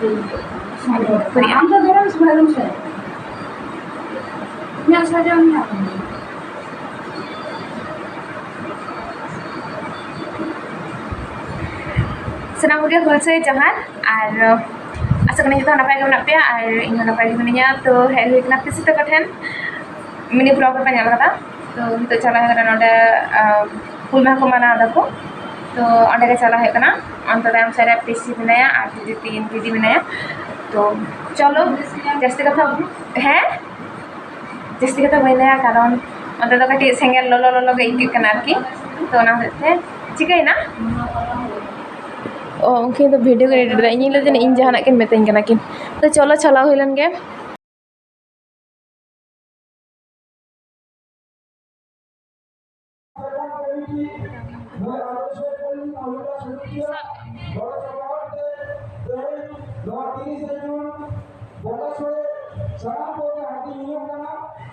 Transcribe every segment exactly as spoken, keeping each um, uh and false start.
ᱟᱢ ᱫᱚ ᱫᱷᱚᱨᱚᱢ ᱥᱮ ᱫᱷᱚᱨᱚᱢ ᱥᱮ? ᱤᱧᱟᱹᱜ ᱥᱟᱡᱟᱣ ᱢᱮᱱᱟᱜ ᱛᱟᱢᱟ᱾ ᱥᱟᱱᱟᱢ ᱠᱚᱜᱮ ᱦᱩᱞᱥᱟᱹᱭ ᱡᱚᱦᱟᱨ᱾ ᱟᱨ ᱟᱥᱟ ᱠᱟᱹᱱᱟᱹᱧ ᱡᱚᱛᱚ ᱱᱟᱯᱟᱭ ᱜᱮ ᱢᱮᱱᱟᱜ ᱯᱮᱭᱟ ᱟᱨ ᱤᱧ ᱦᱚᱸ ᱱᱟᱯᱟᱭ ᱜᱮ ᱢᱤᱱᱟᱹᱧᱟ᱾ ᱛᱚ ᱦᱮᱡ ᱦᱩᱭ ᱠᱟᱱᱟ ᱯᱤᱥᱤ ᱛᱟᱠᱚ ᱴᱷᱮᱱ ᱢᱤᱱᱤ ᱵᱞᱚᱜ ᱨᱮᱯᱮ ᱧᱮᱞ ᱠᱟᱫᱟ᱾ ᱛᱚ ᱱᱤᱛᱚᱜ ᱪᱟᱞᱟᱣ ᱦᱩᱭᱩᱜ ᱠᱟᱱᱟ ᱱᱚᱰᱮ, ᱟᱢ, ᱦᱩᱞ ᱢᱟᱦᱟ ᱠᱚ ᱢᱟᱱᱟᱣ ᱫᱟᱠᱚ᱾ ᱛᱚ ᱚᱸᱰᱮ ᱜᱮ ᱪᱟᱞᱟᱣ ᱦᱩᱭᱩᱜ ᱠᱟᱱᱟ᱾ ᱚᱱᱛᱮ ᱛᱟᱭᱚᱢ ᱥᱮᱫ ᱨᱮ ᱯᱤᱥᱤ ᱢᱮᱱᱟᱭᱟ ᱟᱨ ᱫᱤᱫᱤ, ᱛᱤᱱ ᱫᱤᱫᱤ ᱢᱮᱱᱟᱭᱟ᱾ ᱛᱚ ᱪᱚᱞᱚ ᱡᱟᱹᱥᱛᱤ ᱠᱟᱛᱷᱟ, ᱦᱮᱸ, ᱡᱟᱹᱥᱛᱤ ᱠᱟᱛᱷᱟ ᱵᱟᱹᱧ ᱞᱟᱹᱭᱟ, ᱠᱟᱨᱚᱱ ᱚᱱᱛᱮ ᱫᱚ ᱠᱟᱹᱴᱤᱡ ᱥᱮᱸᱜᱮᱞ ᱞᱚᱞᱚ ᱞᱚᱞᱚ ᱜᱮ ᱟᱹᱭᱠᱟᱹᱜ ᱠᱟᱱᱟ ᱟᱨᱠᱤ᱾ ᱛᱚ ᱚᱱᱟ ᱦᱚᱛᱮᱡ ᱛᱮ ᱪᱤᱠᱟᱹᱭᱮᱱᱟ? ᱚ, ᱩᱱᱠᱤᱱ ᱫᱚ ᱵᱷᱤᱰᱤᱭᱳ ᱠᱤᱱ ᱮᱰᱤᱴ ᱮᱫᱟ, ᱤᱧᱤᱧ ᱞᱟᱹᱭᱫᱟ ᱡᱟᱹᱱᱤᱡ ᱤᱧ ᱡᱟᱦᱟᱱᱟᱜ ᱠᱤᱱ ᱢᱤᱛᱟᱹᱧ ᱠᱟᱱᱟ ᱠᱤᱱ᱾ ᱛᱚ ᱪᱚᱞᱚ ᱪᱟᱞᱟᱣ ᱦᱩᱭ ᱞᱮᱱ ᱜᱮ᱾ ᱵᱚᱸᱜᱟ ᱥᱚᱲᱮ ᱥᱟᱱᱟᱢ ᱠᱚᱜᱮ ᱦᱟᱹᱴᱤᱧ ᱦᱩᱭᱩᱜ ᱠᱟᱱᱟ᱾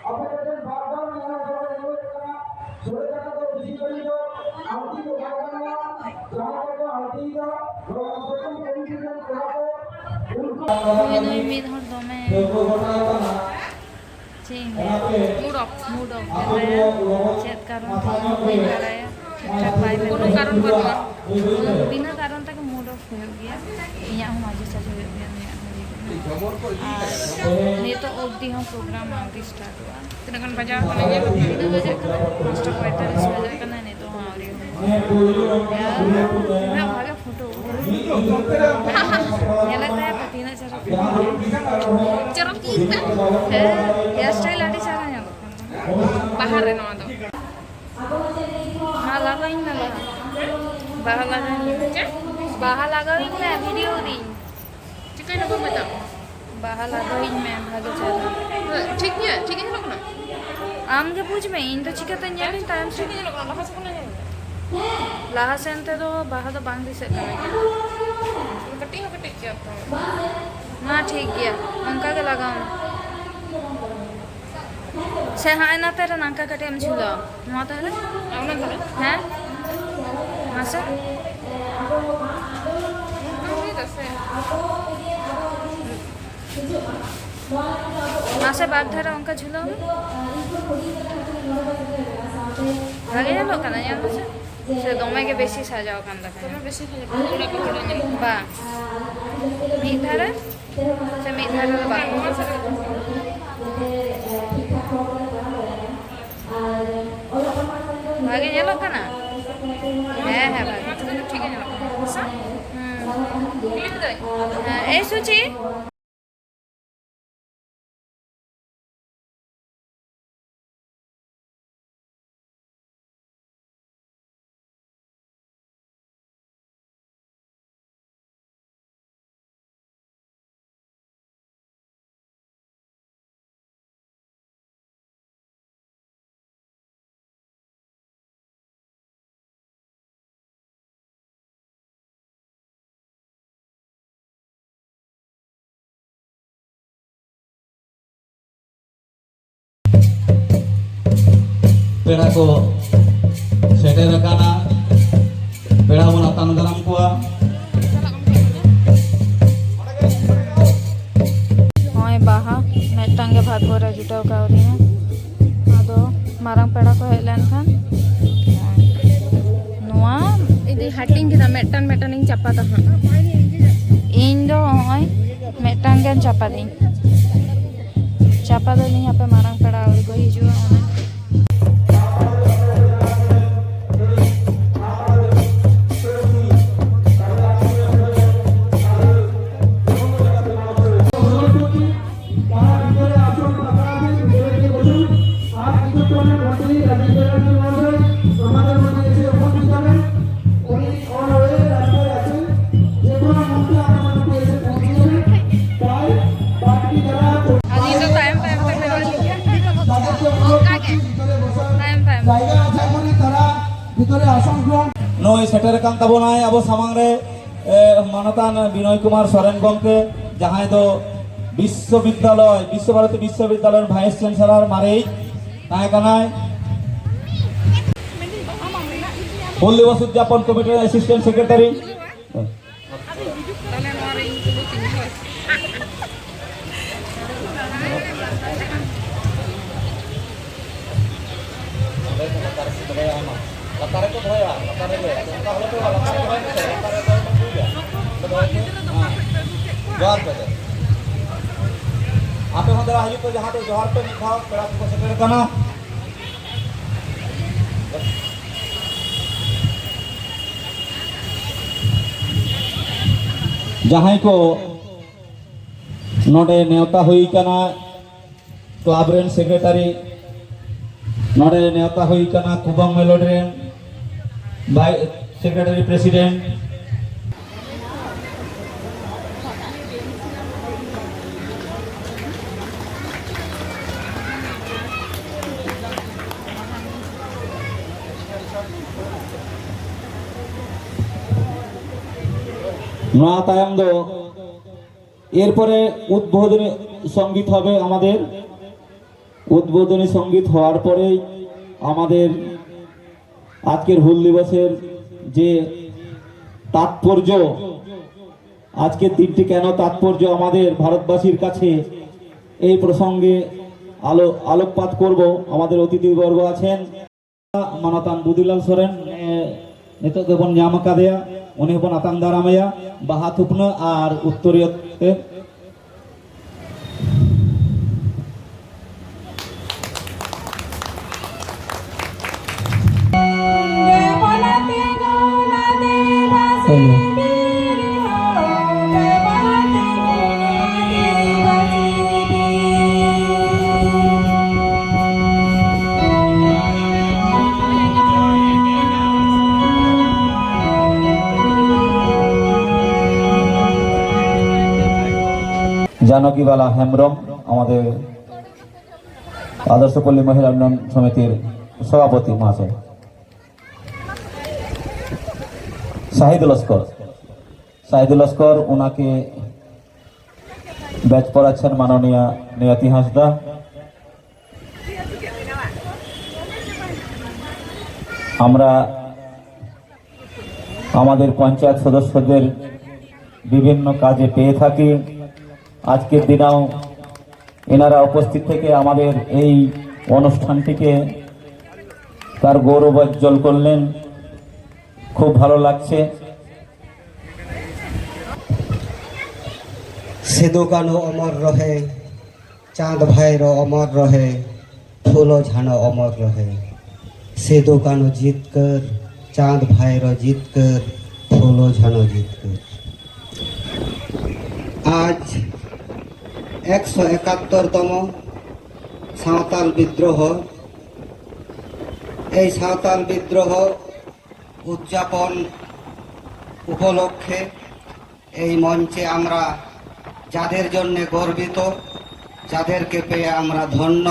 ᱟᱯᱮ ᱠᱚᱴᱷᱮᱱ ᱵᱟᱨ ᱵᱟᱨ ᱱᱮᱦᱚᱨ ᱡᱚᱦᱟᱨ ᱦᱩᱭᱩᱜ ᱠᱟᱱᱟ, ᱥᱚᱲᱮ ᱫᱟᱠᱟ ᱫᱚ ᱵᱮᱥᱤ ᱜᱷᱟᱹᱲᱤᱡ ᱫᱚ ᱟᱹᱲᱛᱤ ᱫᱚ ᱵᱟᱭ ᱜᱟᱱᱚᱜᱼᱟ᱾ ᱡᱟᱦᱟᱸ ᱠᱚᱠᱚ ᱟᱹᱲᱛᱤᱭᱮᱫᱟ, ᱱᱚᱣᱟ ᱡᱚᱛᱚᱱ ᱠᱚᱢᱤᱴᱤ ᱨᱮᱱ ᱠᱚᱲᱟ ᱠᱚ, ᱩᱱᱠᱩ ᱱᱩᱭ, ᱱᱩᱭ ᱢᱤᱫ ᱦᱚᱲ ᱫᱚᱢᱮ ᱴᱷᱟᱹᱣᱠᱟᱹ ᱜᱚᱴᱟ ᱟᱠᱟᱱᱟ᱾ ᱪᱮᱫ ᱤᱧ ᱞᱟᱹᱭᱟ? ᱚᱱᱟᱛᱮ ᱢᱩᱰ ᱚᱯᱷ, ᱢᱩᱰ ᱚᱯᱷ ᱟᱯᱮ ᱜᱮᱛᱟᱭᱟ᱾ ᱠᱚ ᱞᱚᱜᱚᱱ ᱪᱮᱫ ᱠᱟᱨᱚᱱ ᱢᱟᱪᱷᱟ ᱛᱮ ᱧᱚᱜ ᱵᱟᱹᱧ ᱛᱮ ᱵᱟᱲᱟᱭᱟ᱾ ᱴᱷᱤᱠ ᱴᱷᱟᱠ ᱵᱟᱭ ᱢᱮᱱᱟ᱾ ᱠᱳᱱᱳ ᱠᱟᱨᱚᱱ ᱵᱟᱹᱱᱩᱜᱼᱟ᱾ ᱵᱤᱱᱟᱹ ᱠᱟᱨᱚᱱ ᱛᱮᱜᱮ ᱢᱩᱰ ᱚᱯᱷ ᱦᱩᱭᱩᱜ ᱜᱮᱭᱟ᱾ ᱤᱧᱟᱹᱜ ᱦᱚᱸ ᱢᱟᱡᱷᱮ ᱥᱟᱡᱷᱮ ᱦᱩᱭᱩᱜ ᱜᱮᱭᱟ, ᱩᱱᱤᱭᱟᱜ ᱦᱚᱸ ᱦᱩᱭᱩᱜ ᱜᱮᱭᱟ᱾ ᱟᱨ ᱱᱤᱛᱚᱜ ᱚᱵᱫᱤ ᱦᱚᱸ ᱯᱨᱳᱜᱨᱟᱢ ᱟᱹᱣᱨᱤ ᱥᱴᱟᱨᱴᱚᱜᱼᱟ᱾ ᱛᱤᱱᱟᱹᱜ ᱜᱟᱱ ᱵᱟᱡᱟᱣ ᱠᱟᱱᱟ ᱧᱮᱞ ᱢᱮ᱾ ᱛᱤᱱᱟᱹᱜ ᱵᱟᱡᱟᱜ ᱠᱟᱱᱟ? ᱯᱟᱸᱪᱴᱟ ᱯᱚᱸᱭᱛᱟᱞᱤᱥ ᱵᱟᱡᱟᱜ ᱠᱟᱱᱟ, ᱱᱤᱛᱚᱜ ᱦᱚᱸ ᱟᱹᱣᱨᱤ ᱦᱩᱭᱩᱜᱼᱟ᱾ ᱦᱮᱸ, ᱛᱤᱱᱟᱹᱜ ᱵᱷᱟᱜᱮ ᱯᱷᱳᱴᱳ᱾ ᱧᱮᱞᱮᱫ ᱛᱟᱦᱮᱸ ᱯᱮ ᱛᱤᱱᱟᱹᱜ ᱪᱮᱦᱨᱟ ᱯᱷᱳᱴᱳ᱾ ᱪᱚᱨᱚᱠ ᱜᱮ ᱤᱧ ᱫᱚ᱾ ᱦᱮᱸ, ᱦᱮᱭᱟᱨ ᱥᱴᱟᱭᱤᱞ ᱟᱹᱰᱤ ᱪᱮᱦᱨᱟ ᱧᱮᱞᱚᱜ ᱠᱟᱱᱟ᱾ ᱵᱟᱦᱟ ᱨᱮ ᱱᱚᱣᱟ ᱫᱚ᱾ ᱢᱟ ᱞᱟᱜᱟᱣᱤᱧ ᱢᱮ ᱵᱟᱦᱟ᱾ ᱵᱟᱦᱟ ᱞᱟᱜᱟᱣᱤᱧ ᱢᱮ᱾ ᱪᱮᱫ? ᱵᱟᱦᱟ ᱞᱟᱜᱟᱣᱤᱧ ᱢᱮ, ᱵᱷᱤᱰᱤᱭᱳ ᱫᱤᱧ᱾ ᱪᱤᱠᱟᱹᱭᱱᱟ ᱵᱟᱹᱧ ᱢᱮᱛᱟᱜ ᱢᱮ? ᱵᱟᱦᱟ ᱞᱟᱜᱟᱣᱤᱧ ᱢᱮ ᱵᱷᱟᱜᱮ ᱪᱮᱦᱨᱟ᱾ ᱴᱷᱤᱠ ᱜᱮᱭᱟ, ᱴᱷᱤᱠ ᱜᱮ ᱧᱮᱞᱚᱜ ᱠᱟᱱᱟ᱾ ᱟᱢ ᱜᱮ ᱵᱩᱡᱽ ᱢᱮ, ᱤᱧ ᱫᱚ ᱪᱤᱠᱟᱹᱛᱮ ᱧᱮᱞᱤᱧ ᱛᱟᱭᱚᱢ ᱴᱷᱤᱠ ᱥᱮᱫ? ᱜᱮ ᱧᱮᱞᱚᱜ ᱠᱟᱱᱟ, ᱞᱟᱦᱟ ᱥᱮᱫ ᱠᱷᱚᱱᱟᱜ ᱧᱮᱞ ᱢᱮ᱾ ᱞᱟᱦᱟ ᱥᱮᱱ ᱛᱮᱫᱚ ᱵᱟᱦᱟ ᱫᱚ ᱵᱟᱝ ᱫᱤᱥᱟᱹᱜ ᱠᱟᱱᱟ᱾ ᱠᱟᱹᱴᱤᱡ ᱦᱚᱸ ᱠᱟᱹᱴᱤᱡ ᱜᱮᱭᱟ ᱛᱚ᱾ ᱢᱟ ᱴᱷᱤᱠ ᱜᱮᱭᱟ, ᱚᱱᱠᱟ ᱜᱮ ᱞᱟᱜᱟᱣ ᱢᱮ᱾ ᱥᱮ ᱦᱟᱸᱜ ᱱᱟᱛᱮ ᱨᱮ ᱱᱚᱝᱠᱟ ᱠᱟᱹᱴᱤᱡ ᱮᱢ ᱡᱷᱩᱞᱟᱹᱣᱟ᱾ ᱱᱚᱣᱟ ᱛᱟᱦᱞᱮ? ᱦᱮᱸ? ᱢᱟᱥᱮ? ᱚᱱᱠᱟᱢ ᱞᱟᱹᱭ ᱫᱟ ᱥᱮ? ᱢᱟᱥᱮ ᱵᱟᱨ ᱫᱷᱟᱨᱮ ᱚᱱᱠᱟ ᱡᱷᱩᱞᱟᱹᱣ ᱢᱮ᱾ ᱵᱷᱟᱜᱮ ᱧᱮᱞᱚᱜ ᱠᱟᱱᱟ, ᱧᱮᱞ ᱢᱮᱥᱮ᱾ ᱥᱮ ᱫᱚᱢᱮ ᱜᱮ ᱵᱮᱥᱤ ᱥᱟᱡᱟᱣ ᱠᱟᱱ ᱛᱟᱯᱮᱭᱟ? ᱫᱚᱢᱮ ᱵᱮᱥᱤ ᱥᱟᱡᱟᱣ ᱠᱟᱱᱟ, ᱚᱲᱟᱜ ᱠᱚ ᱦᱚᱲ ᱧᱮᱞ᱾ ᱵᱟᱝ, ᱢᱤᱫ ᱫᱷᱟᱨᱮ ᱥᱮ ᱢᱤᱫ ᱫᱷᱟᱨᱮ ᱫᱚ ᱵᱟᱝ᱾ ᱵᱷᱟᱜᱮ ᱧᱮᱞᱚᱜ ᱠᱟᱱᱟ? ᱦᱮᱸ, ᱦᱮᱸ, ᱵᱷᱟᱜᱮ᱾ ᱴᱷᱤᱠ ᱜᱮ ᱧᱮᱞᱚᱜ ᱠᱟᱱᱟ᱾ ᱦᱩᱸ᱾ ᱦᱮᱸ, ᱮᱭ ᱥᱩᱪᱤ᱾ ᱯᱮᱲᱟ ᱠᱚ ᱥᱮᱴᱮᱨ ᱟᱠᱟᱱᱟ, ᱯᱮᱲᱟ ᱵᱚᱱ ᱟᱛᱟᱝ ᱫᱟᱨᱟᱢ ᱠᱚᱣᱟ᱾ ᱱᱚᱜᱼᱚᱭ ᱵᱟᱦᱟ ᱢᱤᱫᱴᱟᱝ ᱜᱮ ᱵᱷᱟᱜᱽᱜᱚ ᱨᱮ ᱡᱩᱴᱟᱹᱣ ᱠᱟᱣᱫᱤᱧᱟ᱾ ᱟᱫᱚ ᱢᱟᱨᱟᱝ ᱯᱮᱲᱟ ᱠᱚ ᱦᱮᱡ ᱞᱮᱱᱠᱷᱟᱱ ᱱᱚᱣᱟ ᱤᱫᱤ ᱦᱟᱹᱴᱤᱧ ᱠᱮᱫᱟ, ᱢᱤᱫᱴᱟᱝ ᱢᱤᱫᱴᱟᱝ ᱤᱧ ᱪᱟᱯᱟᱫᱟ ᱦᱟᱸᱜ᱾ ᱤᱧ ᱫᱚ ᱱᱚᱜᱼᱚᱭ ᱢᱤᱫᱴᱟᱝ ᱜᱮ ᱪᱟᱯᱟᱫᱤᱧ᱾ ᱪᱟᱯᱟᱫᱟᱞᱤᱧ ᱦᱟᱯᱮ ᱢᱟᱨᱟᱝ ᱯᱮᱲᱟ ᱟᱹᱣᱨᱤ ᱠᱚ ᱦᱤᱡᱩᱜᱼᱟ, ᱚᱱᱟ᱾ ᱱᱩᱭ ᱥᱮᱴᱮᱨ ᱟᱠᱟᱱ ᱛᱟᱵᱚᱱᱟᱭ ᱟᱵᱚ ᱥᱟᱢᱟᱝ ᱨᱮ, ᱮ, ᱢᱟᱱᱚᱛᱟᱱ ᱵᱤᱱᱚᱭ ᱠᱩᱢᱟᱨ ᱥᱚᱨᱮᱱ ᱜᱚᱢᱠᱮ, ᱡᱟᱦᱟᱸᱭ ᱫᱚ ᱵᱤᱥᱥᱚᱵᱤᱫᱽᱫᱟᱞᱚᱭ, ᱵᱤᱥᱥᱚ ᱵᱷᱟᱨᱚᱛᱤ ᱵᱤᱥᱥᱚᱵᱤᱫᱽᱫᱟᱞᱚᱭ ᱨᱮᱱ ᱵᱷᱟᱭᱤᱥ ᱪᱟᱱᱥᱮᱞᱚᱨ ᱢᱟᱨᱮᱭᱤᱡ ᱛᱟᱦᱮᱸ ᱠᱟᱱᱟᱭ᱾ ᱦᱩᱞ ᱫᱤᱵᱚᱥ ᱩᱫᱽᱡᱟᱯᱚᱱ ᱠᱚᱢᱤᱴᱤ ᱨᱮᱱ ᱮᱥᱤᱥᱴᱮᱱᱴ ᱥᱮᱠᱨᱮᱴᱟᱨᱤ᱾ ᱛᱟᱦᱞᱮ ᱱᱚᱣᱟ ᱨᱮ ᱤᱧ ᱛᱩᱞᱩᱡ ᱤᱧ ᱦᱳᱭ᱾ ᱞᱟᱛᱟᱨ ᱨᱮᱠᱚ ᱫᱚᱦᱚᱭᱟ, ᱞᱟᱛᱟᱨ ᱨᱮᱜᱮ᱾ ᱚᱱᱠᱟ ᱦᱚᱲ ᱫᱚ ᱞᱟᱛᱟᱨ ᱨᱮ ᱫᱚᱦᱚᱭ ᱢᱮᱥᱮ, ᱞᱟᱛᱟᱨ ᱨᱮ ᱫᱚᱦᱚᱭ ᱢᱮ, ᱴᱷᱤᱠ ᱜᱮᱭᱟ? ᱚᱸᱰᱮ ᱫᱚᱦᱚᱭ ᱯᱮ᱾ ᱦᱮᱸ᱾ ᱡᱚᱦᱟᱨ ᱯᱮ᱾ ᱟᱯᱮ ᱦᱚᱸ ᱫᱮᱞᱟ ᱦᱤᱡᱩᱜ ᱯᱮ, ᱡᱟᱦᱟᱸ ᱫᱚ ᱡᱚᱦᱟᱨ ᱯᱮ, ᱢᱤᱫ ᱫᱷᱟᱣ ᱯᱮᱲᱟ ᱠᱚᱠᱚ ᱥᱮᱴᱮᱨ ᱠᱟᱱᱟ᱾ ᱡᱟᱦᱟᱸᱭ ᱠᱚ ᱱᱚᱰᱮ ᱱᱮᱣᱛᱟ ᱦᱩᱭ ᱠᱟᱱᱟ, ᱠᱞᱟᱵᱽ ᱨᱮᱱ ᱥᱮᱠᱨᱮᱴᱟᱨᱤ, ᱱᱚᱰᱮ ᱱᱮᱣᱛᱟ ᱦᱩᱭ ᱠᱟᱱᱟ ᱠᱩᱵᱟᱝ ᱢᱮᱞᱳᱰᱤ ᱨᱮᱱ ᱵᱷᱟᱭᱤᱥ ᱥᱮᱠᱨᱮᱴᱟᱨᱤ, ᱯᱨᱮᱥᱤᱰᱮᱱᱴ᱾ ᱱᱚᱣᱟ ᱛᱟᱭᱚᱢ ᱫᱚ এরপরে উদ্বোধনী সঙ্গীত হবে আমাদের। উদ্বোধনী সঙ্গীত হওয়ার পরেই আমাদের আজকের হুল দিবসের যে তাৎপর্য, আজকের দিনটি কেন তাৎপর্য আমাদের ভারতবাসীর কাছে, এই প্রসঙ্গে আলো আলোকপাত করব। আমাদের অতিথিবর্গ আছেন, ᱢᱟᱱᱚᱛᱟᱱ ᱵᱩᱫᱷᱤᱞᱟᱞ ᱥᱚᱨᱮᱱ, ᱱᱮ-, ᱱᱤᱛᱚᱜ ᱜᱮᱵᱚᱱ ᱧᱟᱢ ᱟᱠᱟᱫᱮᱭᱟ, ᱩᱱᱤ ᱦᱚᱸᱵᱚᱱ ᱟᱛᱟᱝ ᱫᱟᱨᱟᱢᱮᱭᱟ ᱵᱟᱦᱟ ᱛᱷᱩᱯᱱᱟᱹ ᱟᱨ ᱩᱛᱛᱚᱨᱤᱭᱟᱹ ᱛᱮ᱾ জানকীবালা হেমব্রম, আমাদের আদর্শপল্লী মহিলা উন্নয়ন সমিতির সভাপতি মহাশয়। শাহিদ লস্কর, শাহিদ লস্কর, ওনাকে ব্যাচ পড়াচ্ছেন মাননীয়া নিয়তি হাঁসদা। আমরা আমাদের পঞ্চায়েত সদস্যদের বিভিন্ন কাজে পেয়ে থাকি। আজকের দিনেও এনারা উপস্থিত থেকে আমাদের এই অনুষ্ঠানটিকে তার গৌরবোজ্জ্বল করলেন। খুব ভালো লাগছে। ᱥᱤᱫᱩ ᱠᱟᱹᱱᱦᱩ ᱚᱢᱚᱨ ᱨᱚᱦᱮ, ᱪᱟᱸᱫᱽ ᱵᱷᱟᱭᱨᱚ ᱚᱢᱚᱨ ᱨᱚᱦᱮ, ᱯᱷᱩᱞᱳ ᱡᱷᱟᱱᱚ ᱚᱢᱚᱨ ᱨᱚᱦᱮ᱾ ᱥᱤᱫᱩ ᱠᱟᱹᱱᱦᱩ ᱡᱤᱛᱠᱟᱹᱨ, ᱪᱟᱸᱫᱽ ᱵᱷᱟᱭᱨᱚ ᱡᱤᱛᱠᱟᱹᱨ, ᱯᱷᱩᱞᱳ ᱡᱷᱟᱱᱚ ᱡᱤᱛᱠᱟᱹᱨ᱾ ᱟᱡ ᱮᱠᱥᱚ ᱮᱠᱟᱛᱛᱚᱨ ᱛᱚᱢᱚ ᱥᱟᱶᱛᱟᱞ ᱵᱤᱫᱽᱨᱳᱦᱚ, ᱮᱭ ᱥᱟᱶᱛᱟᱞ ᱵᱤᱫᱽᱨᱳᱦᱚ ᱩᱫᱽᱡᱟᱯᱚᱱ উপলক্ষে এই মঞ্চে আমরা যাদের জন্য গর্বিত, যাদেরকে পেয়ে আমরা ধন্য,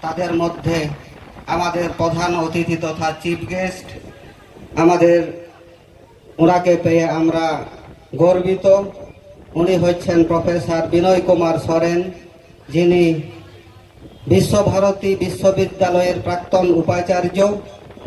তাদের মধ্যে আমাদের প্রধান অতিথি তথা চিফ গেস্ট, আমাদের ওনাকে পেয়ে আমরা গর্বিত। উনি হচ্ছেন প্রফেসর বিনয় কুমার সরেন, যিনি বিশ্বভারতী বিশ্ববিদ্যালয়ের প্রাক্তন উপাচার্য।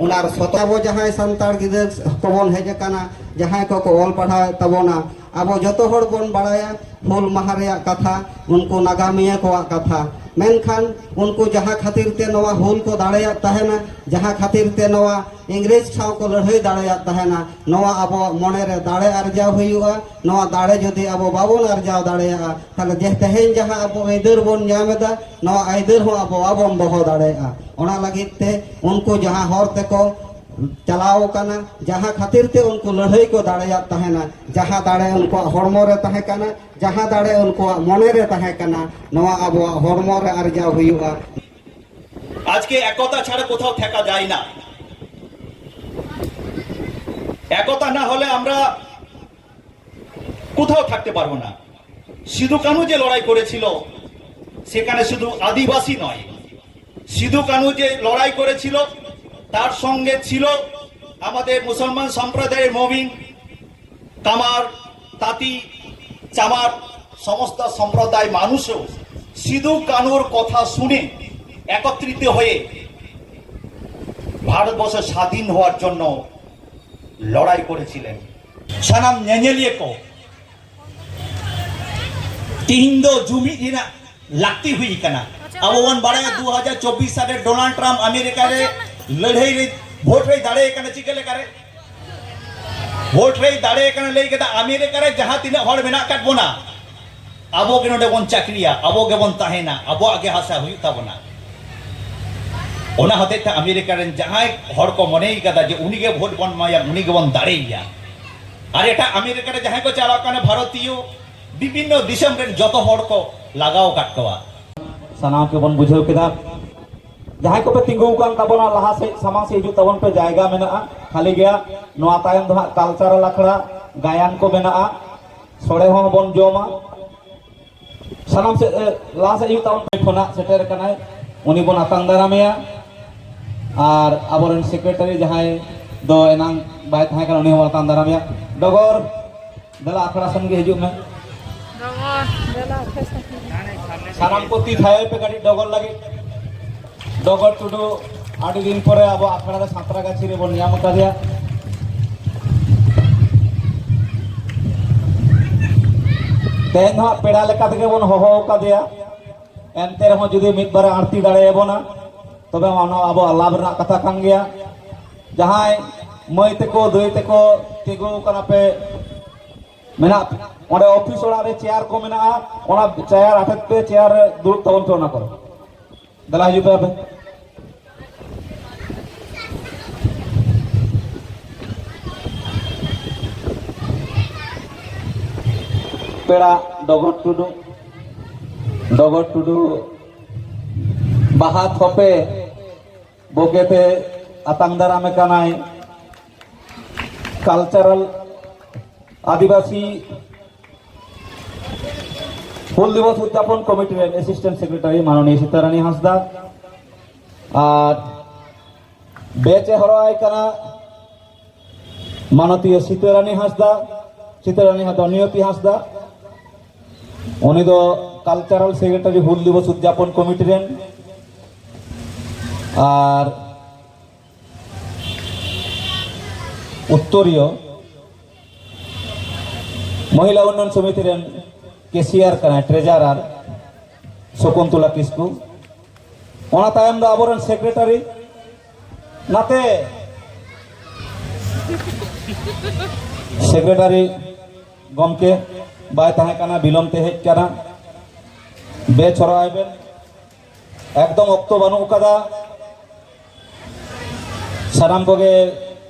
ওনার শত আᱵᱚ ᱡᱟᱦᱟᱸᱭ ᱥᱟᱱᱛᱟᱲ ᱜᱤᱫᱽᱨᱟᱹ ᱠᱚᱵᱚᱱ ᱦᱮᱡ ᱟᱠᱟᱱᱟ, ᱡᱟᱦᱟᱸᱭ ᱠᱚᱠᱚ ᱚᱞ ᱯᱟᱲᱦᱟᱣᱮᱫ ᱛᱟᱵᱚᱱᱟ, ᱟᱵᱚ ᱡᱚᱛᱚ ᱦᱚᱲ ᱵᱚᱱ ᱵᱟᱲᱟᱭᱟ ᱦᱩᱞ ᱢᱟᱦᱟ ᱨᱮᱭᱟᱜ ᱠᱟᱛᱷᱟ, ᱩᱱᱠᱩ ᱱᱟᱜᱟᱢᱤᱭᱟᱹ ᱠᱚᱣᱟᱜ ᱠᱟᱛᱷᱟ᱾ ᱢᱮᱱᱠᱷᱟᱱ ᱩᱱᱠᱩ ᱡᱟᱦᱟᱸ ᱠᱷᱟᱹᱛᱤᱨ ᱛᱮ ᱱᱚᱣᱟ ᱦᱩᱞ ᱠᱚ ᱫᱟᱲᱮᱭᱟᱜ ᱛᱟᱦᱮᱱᱟ, ᱡᱟᱦᱟᱸ ᱠᱷᱟᱹᱛᱤᱨ ᱛᱮ ᱱᱚᱣᱟ ᱤᱝᱨᱮᱡᱽ ᱥᱟᱶ ᱠᱚ ᱞᱟᱹᱲᱦᱟᱹᱭ ᱫᱟᱲᱮᱭᱟᱜ ᱛᱟᱦᱮᱱᱟ, ᱱᱚᱣᱟ ᱟᱵᱚᱣᱟᱜ ᱢᱚᱱᱮ ᱨᱮ ᱫᱟᱲᱮ ᱟᱨᱡᱟᱣ ᱦᱩᱭᱩᱜᱼᱟ᱾ ᱱᱚᱣᱟ ᱫᱟᱲᱮ ᱡᱩᱫᱤ ᱟᱵᱚ ᱵᱟᱵᱚᱱ ᱟᱨᱡᱟᱣ ᱫᱟᱲᱮᱭᱟᱜᱼᱟ, ᱛᱟᱦᱞᱮ ᱡᱮ ᱛᱮᱦᱮᱧ ᱡᱟᱦᱟᱸ ᱟᱵᱚ ᱟᱹᱭᱫᱟᱹᱨ ᱵᱚᱱ ᱧᱟᱢ ᱮᱫᱟ, ᱱᱚᱣᱟ ᱟᱹᱭᱫᱟᱹᱨ ᱦᱚᱸ ᱟᱵᱚ ᱵᱟᱵᱚᱱ ᱫᱚᱦᱚ ᱫᱟᱲᱮᱭᱟᱜᱼᱟ᱾ ᱚᱱᱟ ᱞᱟᱹᱜᱤᱫ ᱛᱮ ᱩᱱᱠᱩ ᱡᱟᱦᱟᱸ ᱦᱚᱨ ᱛᱮᱠᱚ ᱪᱟᱞᱟᱣ ᱟᱠᱟᱱᱟ, ᱡᱟᱦᱟᱸ ᱠᱷᱟᱹᱛᱤᱨ ᱛᱮ ᱩᱱᱠᱩ ᱞᱟᱹᱲᱦᱟᱹᱭ ᱠᱚ ᱫᱟᱲᱮᱭᱟᱜ ᱛᱟᱦᱮᱱᱟ, ᱡᱟᱦᱟᱸ ᱫᱟᱲᱮ ᱩᱱᱠᱩᱣᱟᱜ ᱦᱚᱲᱢᱚ ᱨᱮ ᱛᱟᱦᱮᱸ ᱠᱟᱱᱟ, ᱡᱟᱦᱟᱸ ᱫᱟᱲᱮ ᱩᱱᱠᱩᱣᱟᱜ ᱢᱚᱱᱮ ᱨᱮ ᱛᱟᱦᱮᱸ ᱠᱟᱱᱟ, ᱱᱚᱣᱟ ᱟᱵᱚᱣᱟᱜ ᱦᱚᱲᱢᱚ ᱨᱮ ᱟᱨᱡᱟᱣ ᱦᱩᱭᱩᱜᱼᱟ᱾ আজকে একতা ছাড়া কোথাও থাকা যায় না। একতা না হলে আমরা কোথাও থাকতে পারবো না। সিধু কানু যে লড়াই করেছিল, সেখানে শুধু আদিবাসী নয়, সিধু কানু যে লড়াই করেছিল, তার সঙ্গে ছিল আমাদের মুসলমান সম্প্রদায়ের মমিন, কামার, তাঁতি, চামার, সমস্ত সম্প্রদায় মানুষও সিধু কানুর কথা শুনে একত্রিত হয়ে ভারতবর্ষ স্বাধীন হওয়ার জন্য লড়াই করেছিলেন। ᱥᱟᱱᱟᱢ ᱧᱮᱧᱮᱞᱤᱭᱟᱹ ᱠᱚ, ᱛᱤᱦᱤᱧ ᱫᱚ ᱡᱩᱢᱤᱫ ᱨᱮᱱᱟᱜ ᱞᱟᱹᱠᱛᱤ ᱦᱩᱭ ᱠᱟᱱᱟ᱾ ᱟᱵᱚ ᱵᱚᱱ ᱵᱟᱲᱟᱭᱟ, ᱫᱩ ᱦᱟᱡᱟᱨ ᱪᱚᱵᱵᱤᱥ ᱥᱟᱞ ᱨᱮ ᱰᱳᱱᱟᱞᱰ ᱴᱨᱟᱢᱯ ᱟᱢᱮᱨᱤᱠᱟ ᱨᱮ ᱞᱟᱹᱲᱦᱟᱹᱭ ᱨᱮ, ᱵᱷᱳᱴ ᱨᱮᱭ ᱫᱟᱲᱮ ᱠᱟᱱᱟ᱾ ᱪᱤᱠᱟᱹ ᱞᱮᱠᱟᱨᱮ ᱵᱷᱳᱴ ᱨᱮᱭ ᱫᱟᱲᱮ ᱠᱟᱱᱟ? ᱞᱟᱹᱭ ᱠᱮᱫᱟ, ᱟᱢᱮᱨᱤᱠᱟ ᱨᱮ ᱡᱟᱦᱟᱸ ᱛᱤᱱᱟᱹᱜ ᱦᱚᱲ ᱢᱮᱱᱟᱜ ᱟᱠᱟᱫ ᱵᱚᱱᱟ, ᱟᱵᱚ ᱜᱮ ᱱᱚᱰᱮ ᱵᱚᱱ ᱪᱟᱹᱠᱨᱤᱭᱟ, ᱟᱵᱚ ᱜᱮᱵᱚᱱ ᱛᱟᱦᱮᱱᱟ, ᱟᱵᱚᱣᱟᱜ ᱜᱮ ᱦᱟᱥᱟ ᱦᱩᱭᱩᱜ ᱛᱟᱵᱚᱱᱟ᱾ ᱚᱱᱟ ᱦᱚᱛᱮᱡ ᱛᱮ ᱟᱢᱮᱨᱤᱠᱟ ᱨᱮᱱ ᱡᱟᱦᱟᱸᱭ ᱦᱚᱲ ᱠᱚ ᱢᱚᱱᱮᱭ ᱠᱟᱫᱟ ᱡᱮ ᱩᱱᱤ ᱜᱮ ᱵᱷᱳᱴ ᱵᱚᱱ ᱮᱢᱟᱭᱟ, ᱩᱱᱤ ᱜᱮᱵᱚᱱ ᱫᱟᱲᱮᱭᱮᱭᱟ᱾ ᱟᱨ ᱮᱴᱟᱜ ᱟᱢᱮᱨᱤᱠᱟ ᱨᱮ ᱡᱟᱦᱟᱸᱭ ᱠᱚ ᱪᱟᱞᱟᱜ ᱠᱟᱱᱟ, ᱵᱷᱟᱨᱚᱛᱤᱭᱚ, ᱵᱤᱵᱷᱤᱱᱱᱚ ᱫᱤᱥᱚᱢ ᱨᱮᱱ ᱡᱚᱛᱚ ᱦᱚᱲ ᱠᱚ ᱞᱟᱜᱟᱣ ᱟᱠᱟᱫ ᱠᱚᱣᱟ᱾ ᱥᱟᱱᱟᱢ ᱠᱚᱵᱚᱱ ᱵᱩᱡᱷᱟᱹᱣ ᱠᱮᱫᱟ᱾ ᱡᱟᱦᱟᱸᱭ ᱠᱚᱯᱮ ᱛᱤᱸᱜᱩ ᱟᱠᱟᱱ ᱛᱟᱵᱚᱱᱟ, ᱞᱟᱦᱟ ᱥᱮᱫ, ᱥᱟᱢᱟᱝ ᱥᱮᱫ ᱦᱤᱡᱩᱜ ᱛᱟᱵᱚᱱ ᱯᱮ, ᱡᱟᱭᱜᱟ ᱢᱮᱱᱟᱜᱼᱟ, ᱠᱷᱟᱹᱞᱤ ᱜᱮᱭᱟ᱾ ᱱᱚᱣᱟ ᱛᱟᱭᱚᱢ ᱫᱚ ᱦᱟᱸᱜ ᱠᱟᱞᱪᱟᱨᱟᱞ ᱟᱠᱷᱲᱟ, ᱜᱟᱭᱟᱱ ᱠᱚ ᱢᱮᱱᱟᱜᱼᱟ, ᱥᱚᱲᱮ ᱦᱚᱸ ᱵᱚᱱ ᱡᱚᱢᱟ᱾ ᱥᱟᱱᱟᱢ ᱥᱮᱫ, ᱮ, ᱞᱟᱦᱟ ᱥᱮᱫ ᱦᱤᱡᱩᱜ ᱛᱟᱵᱚᱱ ᱯᱮ᱾ ᱠᱷᱚᱱᱟᱜ ᱥᱮᱴᱮᱨ ᱟᱠᱟᱱᱟᱭ, ᱩᱱᱤ ᱵᱚᱱ ᱟᱛᱟᱝ ᱫᱟᱨᱟᱢᱮᱭᱟ᱾ ᱟᱨ ᱟᱵᱚᱨᱮᱱ ᱥᱮᱠᱨᱮᱴᱟᱨᱤ ᱡᱟᱦᱟᱸᱭ ᱫᱚ ᱮᱱᱟᱝ ᱵᱟᱭ ᱛᱟᱦᱮᱸ ᱠᱟᱱᱟ, ᱩᱱᱤ ᱦᱚᱸᱵᱚᱱ ᱟᱛᱟᱝ ᱫᱟᱨᱟᱢᱮᱭᱟ᱾ ᱰᱚᱜᱚᱨ, ᱫᱮᱞᱟ ᱟᱠᱷᱲᱟ ᱥᱮᱱ ᱜᱮ ᱦᱤᱡᱩᱜ ᱢᱮ᱾ ᱰᱚᱜᱚᱨ᱾ ᱥᱟᱱᱟᱢ ᱠᱚ ᱛᱤ ᱛᱷᱟᱭᱚᱭ ᱯᱮ ᱠᱟᱹᱴᱤᱡ ᱰᱚᱜᱚᱨ ᱞᱟᱹᱜᱤᱫ᱾ ᱰᱚᱜᱚᱨ ᱴᱩᱰᱩ ᱟᱹᱰᱤ ᱫᱤᱱ ᱯᱚᱨᱮ ᱟᱵᱚ ᱟᱠᱷᱲᱟ ᱨᱮ ᱥᱟᱸᱛᱨᱟᱜᱟᱪᱷᱤ ᱨᱮᱵᱚᱱ ᱧᱟᱢ ᱟᱠᱟᱫᱮᱭᱟ᱾ ᱛᱮᱦᱮᱧ ᱫᱚ ᱦᱟᱸᱜ ᱯᱮᱲᱟ ᱞᱮᱠᱟ ᱛᱮᱜᱮ ᱵᱚᱱ ᱦᱚᱦᱚ ᱟᱠᱟᱫᱮᱭᱟ᱾ ᱮᱱᱛᱮ ᱨᱮᱦᱚᱸ ᱡᱩᱫᱤ ᱢᱤᱫ ᱵᱟᱨᱮ ᱟᱬᱛᱤ ᱫᱟᱲᱮᱭᱟᱵᱚᱱᱟ, ᱛᱚᱵᱮ ᱚᱱᱟ ᱟᱵᱚᱣᱟᱜ ᱞᱟᱵᱷ ᱨᱮᱱᱟᱜ ᱠᱟᱛᱷᱟ ᱠᱟᱱ ᱜᱮᱭᱟ᱾ ᱡᱟᱦᱟᱸᱭ ᱢᱟᱹᱭ ᱛᱟᱠᱚ, ᱫᱟᱹᱭ ᱛᱟᱠᱚ ᱛᱤᱸᱜᱩ ᱠᱟᱱᱟ ᱯᱮ, ᱢᱮᱱᱟᱜ ᱚᱸᱰᱮ ᱚᱯᱷᱤᱥ ᱚᱲᱟᱜ ᱨᱮ ᱪᱮᱭᱟᱨ ᱠᱚ ᱢᱮᱱᱟᱜᱼᱟ, ᱚᱱᱟ ᱪᱮᱭᱟᱨ ᱟᱴᱮᱫ ᱯᱮ, ᱪᱮᱭᱟᱨ ᱨᱮ ᱫᱩᱲᱩᱵ ᱛᱟᱵᱚᱱ ᱯᱮ ᱚᱱᱟ ᱠᱚᱨᱮ᱾ ᱫᱮᱞᱟ ᱦᱤᱡᱩᱜ ᱯᱮ ᱟᱯᱮ᱾ ᱯᱮᱲᱟ ᱰᱚᱜᱚᱨ ᱴᱩᱰᱩ, ᱰᱚᱜᱚᱨ ᱴᱩᱰᱩ ᱵᱟᱦᱟ ᱛᱷᱚᱯᱮ ᱵᱚᱠᱮ ᱛᱮ ᱟᱛᱟᱝ ᱫᱟᱨᱟᱢᱮ ᱠᱟᱱᱟᱭ ᱠᱟᱞᱪᱟᱨᱟᱞ ᱟᱹᱫᱤᱵᱟᱹᱥᱤ ᱦᱩᱞ ᱫᱤᱵᱚᱥ ᱩᱫᱽᱡᱟᱯᱚᱱ ᱠᱚᱢᱤᱴᱤ ᱨᱮᱱ ᱮᱥᱤᱥᱴᱮᱱᱴ ᱥᱮᱠᱨᱮᱴᱟᱨᱤ ᱢᱟᱱᱚᱱᱤᱭᱟ ᱥᱤᱛᱟᱨᱟᱱᱤ ᱦᱟᱸᱥᱫᱟ ᱟᱨ ᱵᱮᱪ ᱮ ᱦᱚᱨᱚᱜ ᱟᱭ ᱠᱟᱱᱟ ᱢᱟᱱᱚᱛᱤᱭᱟᱹ ᱥᱤᱛᱟᱹᱨᱟᱱᱤ ᱦᱟᱸᱥᱫᱟ, ᱥᱤᱛᱟᱹᱨᱟᱱᱤ ᱦᱟᱸᱥᱫᱟ, ᱱᱤᱭᱚᱛᱤ ᱦᱟᱸᱥᱫᱟ, ᱩᱱᱤ ᱫᱚ ᱠᱟᱞᱪᱟᱨᱟᱞ ᱥᱮᱠᱨᱮᱴᱟᱨᱤ ᱦᱩᱞ ᱫᱤᱵᱚᱥ ᱩᱫᱽᱡᱟᱯᱚᱱ ᱠᱚᱢᱤᱴᱤ ᱨᱮᱱ, ᱟᱨ ᱩᱛᱛᱚᱨᱤᱭᱟᱹ ᱢᱚᱦᱤᱞᱟ ᱩᱱᱱᱚᱭᱚᱱ ᱥᱚᱢᱤᱛᱤ ᱨᱮᱱ ᱠᱮᱥᱤᱭᱟᱨ ᱠᱟᱱᱟᱭ, ᱴᱨᱮᱡᱟᱨᱟᱨ᱾ ᱥᱚᱠᱩᱱᱛᱚᱞᱟ ᱠᱤᱥᱠᱩ᱾ ᱚᱱᱟ ᱛᱟᱭᱚᱢ ᱫᱚ ᱟᱵᱚᱨᱮᱱ ᱥᱮᱠᱨᱮᱴᱟᱨᱤ, ᱱᱟᱛᱮ ᱥᱮᱠᱨᱮᱴᱟᱨᱤ ᱜᱚᱢᱠᱮ ᱵᱟᱭ ᱛᱟᱦᱮᱸ ᱠᱟᱱᱟ, ᱵᱤᱞᱚᱢ ᱛᱮ ᱦᱮᱡ ᱠᱟᱱᱟ, ᱵᱮᱪᱷᱚᱨᱟᱭ ᱵᱮᱱ, ᱮᱠᱫᱚᱢ ᱚᱠᱛᱚ ᱵᱟᱹᱱᱩᱜ ᱟᱠᱟᱫᱟ᱾ ᱥᱟᱱᱟᱢ ᱠᱚᱜᱮ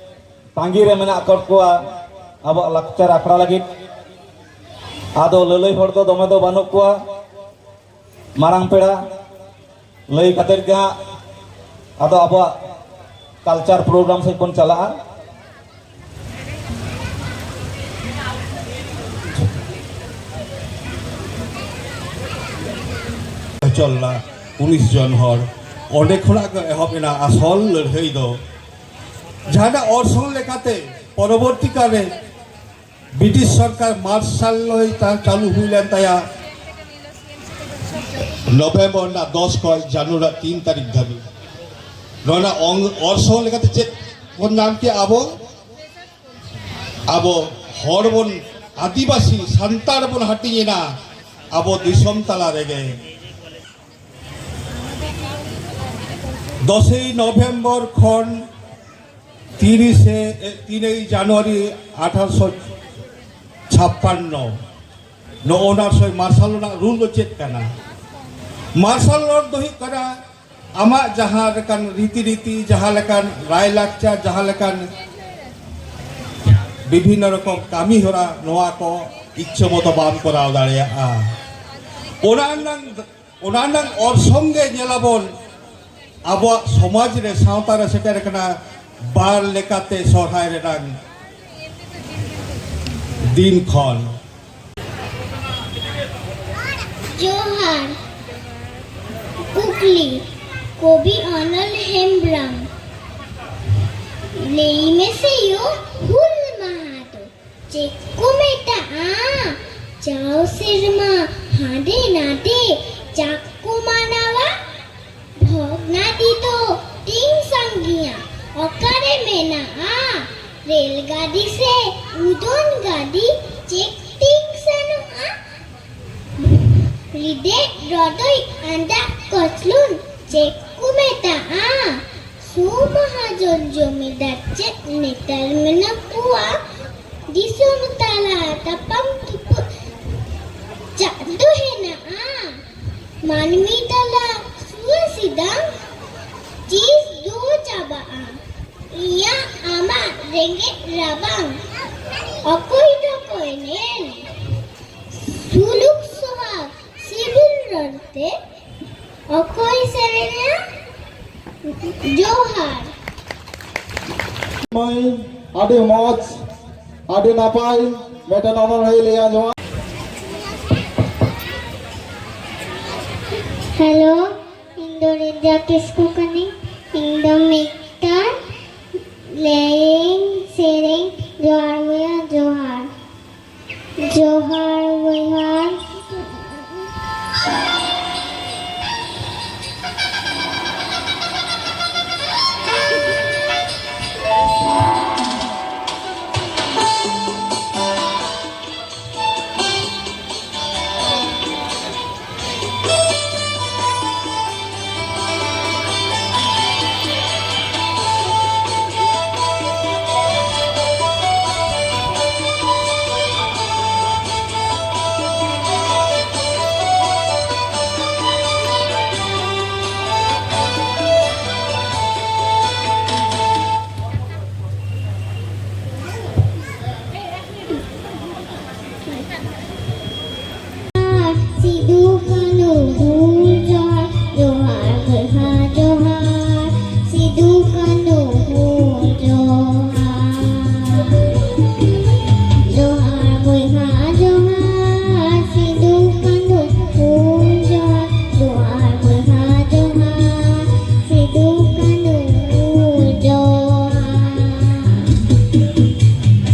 ᱛᱟᱺᱜᱤ ᱨᱮ ᱢᱮᱱᱟᱜ ᱟᱠᱟᱫ ᱠᱚᱣᱟ ᱟᱵᱚᱣᱟᱜ ᱞᱟᱠᱪᱟᱨ ᱟᱠᱷᱲᱟ ᱞᱟᱹᱜᱤᱫ᱾ ᱟᱫᱚ ᱞᱟᱹᱞᱟᱹᱭ ᱦᱚᱲ ᱫᱚ ᱫᱚᱢᱮ ᱫᱚ ᱵᱟᱹᱱᱩᱜ ᱠᱚᱣᱟ᱾ ᱢᱟᱨᱟᱝ ᱯᱮᱲᱟ ᱞᱟᱹᱭ ᱠᱟᱛᱮᱫ ᱜᱮ ᱦᱟᱸᱜ ᱟᱫᱚ ᱟᱵᱚᱣᱟᱜ ᱠᱟᱞᱪᱟᱨ ᱯᱨᱳᱜᱨᱟᱢ ᱥᱮᱫ ᱵᱚᱱ ᱪᱟᱞᱟᱜᱼᱟ᱾ ᱦᱚᱪᱚ ᱞᱮᱱᱟ ᱩᱱᱤᱥ ᱡᱚᱱ ᱦᱚᱲ᱾ ᱚᱸᱰᱮ ᱠᱷᱚᱱᱟᱜ ᱜᱮ ᱮᱦᱚᱵ ᱮᱱᱟ ᱟᱥᱚᱞ ᱞᱟᱹᱲᱦᱟᱹᱭ ᱫᱚ᱾ ᱡᱟᱦᱟᱱᱟᱜ ᱚᱨᱥᱚᱝ ᱞᱮᱠᱟᱛᱮ ᱯᱚᱨᱚᱵᱚᱨᱛᱤ ᱠᱟᱞ ᱨᱮ ᱵᱨᱤᱴᱤᱥ ᱥᱚᱨᱠᱟᱨ ᱢᱟᱨᱥᱟᱞ ᱞᱟᱹᱭ ᱛᱟ-, ᱪᱟᱹᱞᱩ ᱦᱩᱭ ᱞᱮᱱ ᱛᱟᱭᱟ ᱱᱚᱵᱷᱮᱢᱵᱚᱨ ᱨᱮᱱᱟᱜ ᱫᱚᱥ ᱠᱷᱚᱱ ᱡᱟᱱᱩᱣᱟᱨᱤ ᱨᱮᱱᱟᱜ ᱛᱤᱱ ᱛᱟᱹᱨᱤᱠᱷ ᱫᱷᱟᱹᱵᱤᱡ᱾ ᱱᱚᱣᱟ ᱨᱮᱱᱟᱜ ᱚᱝ-, ᱚᱨᱥᱚᱝ ᱞᱮᱠᱟᱛᱮ ᱪᱮᱫ ᱵᱚᱱ ᱧᱟᱢ ᱠᱮᱜᱼᱟ ᱟᱵᱚ? ᱟᱵᱚ ᱦᱚᱲ ᱵᱚᱱ, ᱟᱹᱫᱤᱵᱟᱹᱥᱤ ᱥᱟᱱᱛᱟᱲ ᱵᱚᱱ ᱦᱟᱹᱴᱤᱧ ᱮᱱᱟ ᱟᱵᱚ ᱫᱤᱥᱚᱢ ᱛᱟᱞᱟ ᱨᱮᱜᱮ᱾ ᱫᱚᱥᱮᱭ ᱱᱚᱵᱷᱮᱢᱵᱚᱨ ᱠᱷᱚᱱ ᱛᱤᱨᱤᱥᱮ, ᱮ, ᱛᱤᱱᱮᱭ ᱡᱟᱱᱩᱣᱟᱨᱤ ᱟᱴᱷᱟᱨᱚᱥᱚ ᱪᱷᱟᱯᱯᱟᱱᱱᱚ, ᱱᱚᱜᱼᱚ ᱱᱟ ᱥᱚᱭ ᱢᱟᱨᱥᱟᱞ ᱨᱮᱱᱟᱜ ᱨᱩᱞ ᱫᱚ ᱪᱮᱫ ᱠᱟᱱᱟ? ᱢᱟᱨᱥᱟᱞ ᱞᱚ ᱫᱚ ᱦᱩᱭᱩᱜ ᱠᱟᱱᱟ ᱟᱢᱟᱜ ᱡᱟᱦᱟᱸ ᱞᱮᱠᱟᱱ ᱨᱤᱛᱤ ᱨᱤᱛᱤ, ᱡᱟᱦᱟᱸ ᱞᱮᱠᱟᱱ ᱨᱟᱭ ᱞᱟᱠᱪᱟᱨ, ᱡᱟᱦᱟᱸ ᱞᱮᱠᱟᱱ ᱵᱤᱵᱷᱤᱱᱱᱚ ᱨᱚᱠᱚᱢ ᱠᱟᱹᱢᱤ ᱦᱚᱨᱟ, ᱱᱚᱣᱟ ᱠᱚ ᱤᱪᱪᱷᱟᱹ ᱢᱚᱛᱚ ᱵᱟᱢ ᱠᱚᱨᱟᱣ ᱫᱟᱲᱮᱭᱟᱜᱼᱟ᱾ ᱚᱱᱟ ᱨᱮᱱᱟᱜ, ᱚᱱᱟ ᱨᱮᱱᱟᱜ ᱚᱨᱥᱚᱝ ᱜᱮ ᱧᱮᱞᱟᱵᱚᱱ ᱟᱵᱚᱣᱟᱜ ᱥᱚᱢᱟᱡᱽ ᱨᱮ, ᱥᱟᱶᱛᱟ ᱨᱮ ᱥᱮᱴᱮᱨ ᱟᱠᱟᱱᱟ ᱵᱟᱨ ᱞᱮᱠᱟᱛᱮ ᱥᱚᱨᱦᱟᱭ ᱨᱮᱱᱟᱜ ᱫᱤᱱ ᱠᱷᱚᱱ᱾ ᱡᱚᱦᱟᱨ᱾ ᱠᱩᱠᱞᱤ, ᱠᱚᱵᱤ ᱚᱱᱚᱞ ᱦᱮᱢᱵᱽᱨᱚᱢ, ᱞᱟᱹᱭ ᱢᱮᱥᱮ ᱭᱳ, ᱦᱩᱞ ᱢᱟᱦᱟ ᱫᱚ ᱪᱮᱫ ᱠᱚ ᱢᱮᱛᱟᱜᱼᱟ? ᱡᱟᱣ ᱥᱮᱨᱢᱟ ᱦᱟᱸᱰᱮ ᱱᱟᱰᱮ ᱡᱟᱠ ᱠᱚ ᱢᱟᱱᱟᱣᱟ᱾ ᱵᱷᱚᱜᱽᱱᱟᱰᱤ ᱫᱚ ᱛᱤᱱ ᱥᱟᱺᱜᱤᱧᱟ? ᱚᱠᱟᱨᱮ ᱢᱮᱱᱟᱜᱼᱟ? ᱨᱮᱞ ᱜᱟᱹᱰᱤ ᱥᱮ ᱩᱰᱟᱹᱱ ᱜᱟᱹᱰᱤ ᱪᱮᱫ ᱛᱤᱧ ᱥᱮᱱᱚᱜᱼᱟ? ᱨᱤᱰᱮᱫ ᱨᱚᱰᱚᱡ ᱟᱸᱫᱟᱜ ᱠᱚᱪᱞᱚᱱ ᱪᱮᱫ ᱠᱚ ᱢᱮᱛᱟᱜᱼᱟ? ᱥᱩ ᱢᱟᱦᱟᱡᱚᱱ ᱡᱚᱢᱤᱫᱟᱨ ᱪᱮᱫ ᱱᱮᱛᱟᱨ ᱢᱮᱱᱟᱜ ᱠᱚᱣᱟ? ᱫᱤᱥᱚᱢ ᱛᱟᱞᱟ ᱛᱟᱯᱟᱢ ᱛᱩᱯᱩᱫ ᱪᱟᱜ ᱫᱚ ᱦᱮᱱᱟᱜᱼᱟ᱾ ᱢᱟᱹᱱᱢᱤ ᱛᱟᱞᱟ ᱥᱩᱣᱟᱹ ᱥᱤᱫᱟᱝ ᱪᱤᱥ ᱫᱚ ᱪᱟᱵᱟᱜᱼᱟ᱾ ᱤᱧᱟᱹᱜ ᱟᱢᱟᱜ ᱨᱮᱸᱜᱮᱡ ᱨᱟᱵᱟᱝ ᱚᱠᱚᱭ ᱫᱚᱠᱚ ᱮᱱᱮᱡ? ᱥᱩᱞᱩᱠ ᱥᱚᱦᱟᱜ ᱥᱤᱵᱤᱞ ᱨᱚᱲᱛᱮ ᱚᱠᱚᱭ ᱥᱮᱨᱮᱧᱟ? ᱡᱚᱦᱟᱨ᱾ ᱢᱟᱹᱭ, ᱟᱹᱰᱤ ᱢᱚᱡᱽ, ᱟᱹᱰᱤ ᱱᱟᱯᱟᱭ ᱢᱤᱫᱴᱮᱱ ᱚᱱᱚᱬᱦᱮ ᱞᱟᱹᱭ ᱟᱸᱡᱚᱢᱟ᱾ ᱦᱮᱞᱳ, ᱤᱧ ᱫᱚ ᱨᱤᱧᱡᱟ ᱠᱤᱥᱠᱩ ᱠᱟᱹᱱᱟᱹᱧ᱾ ᱤᱧ ᱫᱚ ᱢᱤᱫᱴᱟᱝ ᱞᱟᱹᱭᱟᱹᱧ ᱥᱮᱨᱮᱧ, ᱡᱚᱦᱟᱨ ᱵᱚᱭᱦᱟ ᱡᱚᱦᱟᱨ᱾ ᱡᱚᱦᱟᱨ ᱵᱚᱭᱦᱟ᱾ ᱥᱤᱫᱩ ᱠᱟᱹᱱᱦᱩ ᱦᱩᱞ ᱡᱚᱦᱟᱨ, ᱡᱚᱦᱟᱨ ᱵᱚᱭᱦᱟ ᱡᱚᱦᱟᱨ᱾ ᱥᱤᱫᱩ ᱠᱟᱹᱱᱦᱩ ᱦᱩᱞ ᱡᱚᱦᱟᱨ, ᱡᱚᱦᱟᱨ ᱵᱚᱭᱦᱟ ᱡᱚᱦᱟᱨ᱾ ᱥᱤᱫᱩ ᱠᱟᱹᱱᱦᱩ ᱦᱩᱞ ᱡᱚᱦᱟᱨ, ᱡᱚᱦᱟᱨ ᱵᱚᱭᱦᱟ ᱡᱚᱦᱟᱨ᱾ ᱥᱤᱫᱩ ᱠᱟᱹᱱᱦᱩ ᱦᱩᱞ ᱡᱚᱦᱟᱨ᱾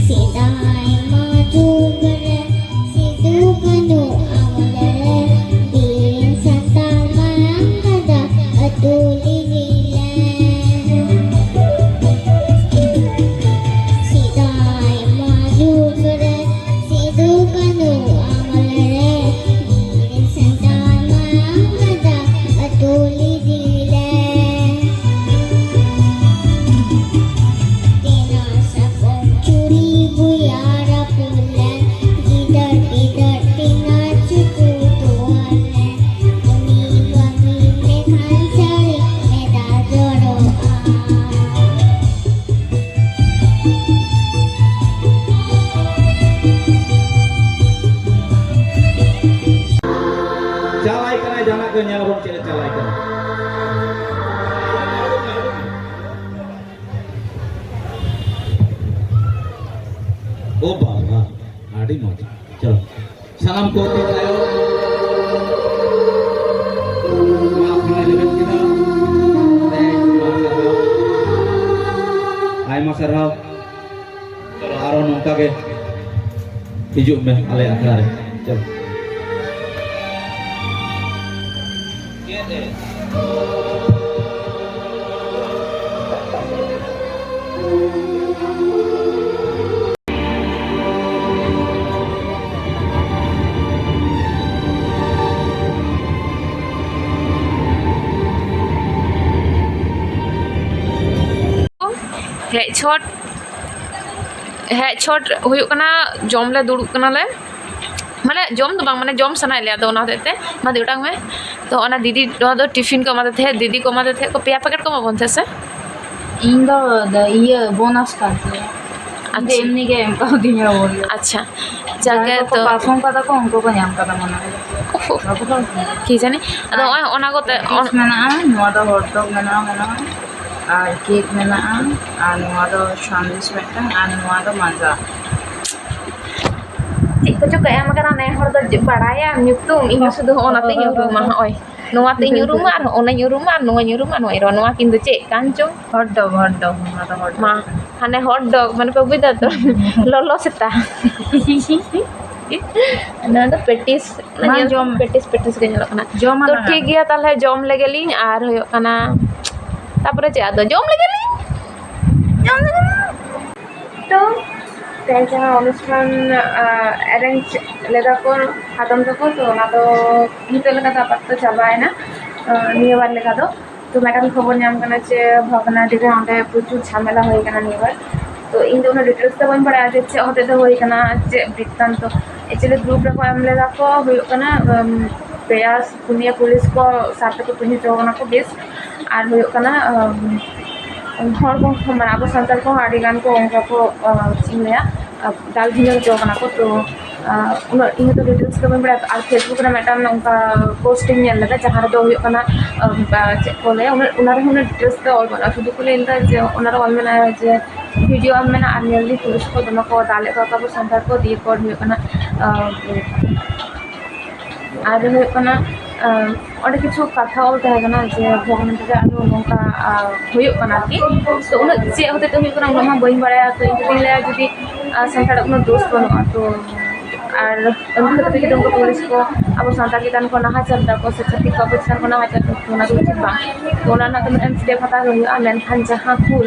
ᱥᱮᱫᱟᱭ ᱢᱟ ᱡᱩᱜᱽ ᱨᱮ ᱥᱤᱫᱩ ᱠᱟᱹᱱᱦᱩ ᱟᱢᱚᱞ ᱨᱮ ᱵᱤᱨ ᱪᱚᱞᱚ, ᱥᱟᱱᱟᱢ ᱠᱚ ᱛᱤᱸᱜᱩ ᱛᱟᱭᱚᱢ᱾ ᱱᱚᱣᱟ ᱟᱠᱷᱲᱟ ᱨᱮ ᱨᱮᱵᱮᱱ ᱠᱮᱫᱟ᱾ ᱟᱭᱢᱟ ᱥᱟᱨᱦᱟᱣ᱾ ᱟᱭᱢᱟ ᱥᱟᱨᱦᱟᱣ᱾ ᱪᱚᱞᱚ, ᱟᱨᱚ ᱱᱚᱝᱠᱟ ᱜᱮ ᱦᱤᱡᱩᱜ ᱢᱮ ᱟᱞᱮ ᱟᱠᱷᱲᱟ ᱨᱮ᱾ ᱪᱚᱞᱚ᱾ ᱦᱮᱡ ᱪᱷᱚᱴ, ᱦᱮᱡ ᱪᱷᱚᱴ ᱦᱩᱭᱩᱜ ᱠᱟᱱᱟ, ᱡᱚᱢ ᱞᱮ ᱫᱩᱲᱩᱵ ᱠᱟᱱᱟᱞᱮ᱾ ᱢᱟᱱᱮ ᱡᱚᱢ ᱫᱚ ᱵᱟᱝ, ᱢᱟᱱᱮ ᱡᱚᱢ ᱥᱟᱱᱟᱭᱮᱫ ᱞᱮᱭᱟ, ᱟᱫᱚ ᱚᱱᱟ ᱦᱚᱛᱮᱡ ᱛᱮ ᱢᱟ ᱫᱩᱲᱩᱵ ᱢᱮ᱾ ᱛᱚ ᱚᱱᱟ ᱫᱤᱫᱤ, ᱱᱚᱣᱟ ᱫᱚ ᱴᱤᱯᱷᱤᱱ ᱠᱚ ᱮᱢᱟᱫᱮ ᱛᱟᱦᱮᱸᱫ, ᱫᱤᱫᱤ ᱠᱚ ᱮᱢᱟᱫᱮ ᱛᱟᱦᱮᱸᱫ ᱠᱚ, ᱯᱮᱭᱟ ᱯᱮᱠᱮᱴ ᱠᱚ ᱮᱢᱟ ᱵᱚᱱ ᱛᱟᱦᱮᱸᱫ ᱥᱮ? ᱤᱧ ᱫᱚ ᱫᱟ-, ᱤᱭᱟᱹ, ᱵᱚᱱᱟᱥ ᱠᱟᱱ ᱛᱤᱧᱟᱹ᱾ ᱤᱧ ᱫᱚ ᱟᱪᱪᱷᱟ᱾ ᱮᱢᱱᱤ ᱜᱮ ᱮᱢ ᱠᱟᱣᱫᱤᱧᱟ ᱵᱚᱞᱮ᱾ ᱟᱪᱪᱷᱟ, ᱡᱟᱜᱮ ᱡᱟᱦᱟᱸᱭ ᱠᱚᱠᱚ ᱛᱚ᱾ ᱯᱟᱨᱯᱷᱚᱨᱢ ᱠᱟᱫᱟ ᱠᱚ, ᱩᱱᱠᱩ ᱠᱚ ᱧᱟᱢ ᱠᱟᱫᱟ ᱢᱚᱱᱮ ᱦᱚᱭ᱾ ᱩᱯᱷ, ᱩᱯᱷ᱾ ᱵᱟᱠᱚ ᱯᱟᱨᱯᱷᱚᱨᱢ ᱠᱟᱫᱟ? ᱠᱤ ᱡᱟᱹᱱᱤ? ᱟᱫᱚ ᱟᱨ ᱱᱚᱜᱼᱚᱭ ᱚᱱᱟ ᱠᱚᱛᱮ, ᱯᱮᱴᱤᱥ ᱚᱱ- ᱢᱮᱱᱟᱜᱼᱟ, ᱱᱚᱣᱟ ᱫᱚ ᱦᱚᱴ ᱰᱚᱜᱽ ᱢᱮᱱᱟᱜᱼᱟ, ᱢᱮᱱᱟᱜᱼᱟ, ᱟᱨ ᱠᱮᱠ ᱢᱮᱱᱟᱜᱼᱟ, ᱟᱨ ᱱᱚᱣᱟ ᱫᱚ ᱥᱟᱸᱫᱮᱥ ᱢᱤᱫᱴᱟᱝ, ᱟᱨ ᱱᱚᱣᱟ ᱫᱚ ᱢᱟᱡᱟ᱾ ᱪᱮᱫ ᱠᱚᱪᱚ ᱠᱚ ᱮᱢ ᱠᱟᱱᱟ ᱱᱮ ᱦᱚᱲ ᱫᱚ, ᱡᱮ ᱵᱟᱲᱟᱭᱟ ᱧᱩᱛᱩᱢ, ᱤᱧ ᱫᱚ ᱥᱩᱫᱷᱩ ᱦᱚᱸᱜᱼᱚ ᱱᱟᱛᱮᱧ ᱩᱨᱩᱢᱟ᱾ ᱦᱚᱸᱜᱼᱚᱭ ᱱᱚᱣᱟ ᱛᱤᱧ ᱩᱨᱩᱢᱟ, ᱟᱨ ᱦᱚᱸᱜᱼᱚ ᱱᱟᱧ ᱩᱨᱩᱢᱟ, ᱟᱨ ᱱᱚᱣᱟᱧ ᱩᱨᱩᱢᱟ, ᱟᱨ ᱱᱚᱣᱟᱧ ᱩᱨᱩᱢᱟ, ᱱᱚᱣᱟ ᱠᱤᱱ ᱫᱚ ᱪᱮᱫ ᱠᱟᱱ ᱪᱚᱝ? ᱦᱚᱴ ᱰᱚᱜᱽ, ᱦᱚᱴ ᱰᱚᱜᱽ, ᱱᱚᱣᱟ ᱫᱚ ᱦᱚᱴ ᱰᱚᱜᱽ ᱢᱟ, ᱠᱟᱱᱟ᱾ ᱦᱟᱱᱮ ᱦᱚᱴ ᱰᱚᱜᱽ, ᱢᱟᱱᱮ ᱯᱮ ᱵᱩᱡᱽ ᱫᱟ ᱛᱚ? ᱞᱚᱞᱚ ᱥᱮᱛᱟ᱾ ᱱᱚᱣᱟ ᱫᱚ ᱯᱮᱴᱤᱥ, ᱢᱟ ᱧᱮᱞ ᱡᱚᱢ ᱢᱮ᱾ ᱯᱮᱴᱤᱥ, ᱯᱮᱴᱤᱥ ᱜᱮ ᱧᱮᱞᱚᱜ ᱠᱟᱱᱟ᱾ ᱡᱚᱢ ᱛᱚ ᱟᱞᱟᱝ ᱴᱷᱤᱠ ᱟᱞᱟᱝ᱾ ᱜᱮᱭᱟ, ᱛᱟᱦᱞᱮ ᱡᱚᱢ ᱞᱮᱜᱮ ᱞᱤᱧ, ᱟᱨ ᱦᱩᱭᱩᱜ ᱠᱟᱱᱟ, ᱛᱟᱯᱚᱨᱮ ᱪᱮᱫ ᱟᱫᱚ? ᱡᱚᱢ ᱞᱮᱜᱮ ᱞᱤᱧ, ᱡᱚᱢ ᱞᱮᱜᱮ ᱞᱤᱧ᱾ ᱛᱚ ᱛᱮᱦᱮᱧ ᱡᱟᱦᱟᱸ ᱚᱱᱩᱥᱴᱷᱟᱱ, ᱟ, ᱮᱨᱮᱧᱡᱽ ᱞᱮᱫᱟ ᱠᱚ ᱦᱟᱛᱚᱢ ᱛᱟᱠᱚ, ᱛᱚ ᱚᱱᱟ ᱫᱚ ᱱᱤᱛᱚᱜ ᱞᱮᱠᱟ ᱫᱚ ᱟᱯᱟᱛᱚᱛᱚ ᱪᱟᱵᱟᱭᱮᱱᱟ, ᱟ, ᱱᱤᱭᱟᱹ ᱵᱟᱨ ᱞᱮᱠᱟ ᱫᱚ᱾ ᱛᱚ ᱢᱤᱫᱴᱟᱝ ᱠᱷᱚᱵᱚᱨ ᱧᱟᱢ ᱠᱟᱱᱟ ᱡᱮ ᱵᱷᱚᱜᱽᱱᱟᱰᱤ ᱨᱮ ᱚᱸᱰᱮ ᱯᱨᱚᱪᱩᱨ ᱡᱷᱟᱢᱮᱞᱟ ᱦᱩᱭ ᱠᱟᱱᱟ ᱱᱤᱭᱟᱹ ᱵᱟᱨ᱾ ᱛᱚ ᱤᱧ ᱫᱚ ᱩᱱᱟᱹᱜ ᱰᱤᱴᱮᱞᱥ ᱫᱚ ᱵᱟᱹᱧ ᱵᱟᱲᱟᱭᱟ ᱡᱮ ᱪᱮᱫ ᱦᱚᱛᱮᱡ ᱛᱮ ᱦᱩᱭ ᱠᱟᱱᱟ, ᱪᱮᱫ ᱵᱨᱤᱛᱛᱟᱱᱛᱚ᱾ ᱮᱠᱪᱩᱭᱮᱞᱤ ᱜᱨᱩᱯ ᱨᱮᱠᱚ ᱮᱢ ᱞᱮᱫᱟ ᱠᱚ, ᱦᱩᱭᱩᱜ ᱠᱟᱱᱟ, ᱩᱢ, ᱯᱮᱭᱟ ᱯᱩᱱᱭᱟᱹ ᱯᱩᱞᱤᱥ ᱠᱚ ᱥᱟᱨ ᱛᱮᱠᱚ ᱛᱩᱧ ᱦᱚᱪᱚ ᱠᱟᱱᱟ ᱠᱚ, ᱵᱮᱥ᱾ ᱟᱨ ᱦᱩᱭᱩᱜ ᱠᱟᱱᱟ, ᱟᱢ, ᱦᱚᱲ ᱠᱚ, ᱢᱟᱱᱮ ᱟᱵᱚ ᱥᱟᱱᱛᱟᱲ ᱠᱚᱦᱚᱸ ᱟᱹᱰᱤ ᱜᱟᱱ ᱠᱚ ᱚᱱᱠᱟ ᱠᱚ, ᱟᱸ, ᱪᱮᱫ ᱤᱧ ᱞᱟᱹᱭᱟ, ᱟᱸ, ᱫᱟᱞ ᱵᱷᱤᱸᱫᱟᱹᱲ ᱦᱚᱪᱚ ᱠᱟᱱᱟ ᱠᱚ᱾ ᱛᱚ, ᱟᱸ, ᱩᱱᱟᱹᱜ ᱤᱧ ᱦᱚᱸᱛᱚ ᱰᱤᱴᱮᱞᱥ ᱫᱚ ᱵᱟᱹᱧ ᱵᱟᱲᱟᱭᱟ᱾ ᱟᱨ ᱯᱷᱮᱥᱵᱩᱠ ᱨᱮ ᱢᱤᱫᱴᱟᱝ ᱚᱱᱠᱟ ᱯᱳᱥᱴ ᱤᱧ ᱧᱮᱞ ᱞᱮᱫᱟ, ᱡᱟᱦᱟᱸ ᱨᱮᱫᱚ ᱦᱩᱭᱩᱜ ᱠᱟᱱᱟ, ᱟᱸ, ᱪᱮᱫ ᱠᱚ ᱞᱟᱹᱭᱟ, ᱩᱱᱟᱹᱜ, ᱚᱱᱟ ᱨᱮᱦᱚᱸ ᱩᱱᱟᱹᱜ ᱰᱤᱴᱮᱞᱥ ᱫᱚ ᱚᱞ ᱵᱟᱹᱱᱩᱜᱼᱟ᱾ ᱥᱩᱫᱷᱩ ᱠᱚ ᱞᱟᱹᱭ ᱞᱮᱫᱟ ᱡᱮ, ᱚᱱᱟ ᱨᱮ ᱚᱞ ᱢᱮᱱᱟᱜᱼᱟ ᱡᱮ, ᱵᱷᱤᱰᱤᱭᱳ ᱟᱢ ᱢᱮᱱᱟ ᱟᱨ ᱧᱮᱞ ᱫᱤᱧ ᱯᱩᱞᱤᱥ ᱠᱚ ᱫᱚᱢᱮ ᱠᱚ ᱫᱟᱞᱮᱫ ᱠᱚᱣᱟ ᱟᱵᱚ ᱥᱟᱱᱛᱟᱲ ᱠᱚ, ᱫᱤᱭᱮ ᱯᱚᱨ ᱦᱩᱭᱩᱜ ᱠᱟᱱᱟ, ᱟᱨ ᱦᱩᱭᱩᱜ ᱠᱟᱱᱟ, ᱚᱸᱰᱮ ᱠᱤᱪᱷᱩ ᱠᱟᱛᱷᱟ ᱚᱞ ᱛᱟᱦᱮᱸ ᱠᱟᱱᱟ ᱡᱮ ᱵᱷᱚᱜᱽᱱᱟᱰᱤ ᱨᱮ ᱟᱨᱚ ᱱᱚᱝᱠᱟ ᱦᱩᱭᱩᱜ ᱠᱟᱱᱟ ᱟᱨᱠᱤ᱾ ᱛᱚ ᱩᱱᱟᱹᱜ ᱪᱮᱫ ᱦᱚᱛᱮᱡ ᱛᱮ ᱦᱩᱭᱩᱜ ᱠᱟᱱᱟ ᱩᱱᱟᱹᱜ ᱢᱟ ᱵᱟᱹᱧ ᱵᱟᱲᱟᱭᱟ᱾ ᱛᱚ ᱤᱧ ᱫᱚᱧ ᱞᱟᱹᱭᱟ ᱡᱩᱫᱤ ᱥᱟᱱᱛᱟᱲᱟᱜ ᱠᱳᱱᱳ ᱫᱳᱥ ᱵᱟᱹᱱᱩᱜᱼᱟ, ᱛᱚ ᱟᱨ ᱩᱱᱠᱩ ᱠᱷᱟᱹᱛᱤᱨ ᱛᱮᱜᱮ ᱩᱱᱠᱩ ᱯᱩᱞᱤᱥ ᱠᱚ ᱟᱵᱚ ᱥᱟᱱᱛᱟᱲ ᱪᱮᱛᱟᱱ ᱠᱚ ᱱᱟᱦᱟᱪᱟᱨ ᱫᱟᱠᱚ ᱥᱮ ᱪᱷᱟᱹᱛᱤᱠ ᱠᱚ ᱟᱵᱚ ᱪᱮᱛᱟᱱ ᱠᱚ ᱱᱟᱦᱟᱪᱟᱨ ᱫᱟᱠᱚ, ᱚᱱᱟ ᱫᱚ ᱩᱪᱤᱛ ᱵᱟᱝ᱾ ᱛᱚ ᱚᱱᱟ ᱨᱮᱱᱟᱜ ᱫᱚ ᱢᱤᱫᱴᱮᱱ ᱥᱴᱮᱯ ᱦᱟᱛᱟᱣ ᱜᱮ ᱦᱩᱭᱩᱜᱼᱟ, ᱢᱮᱱᱠᱷᱟᱱ ᱡᱟᱦᱟᱸ ᱦᱩᱞ,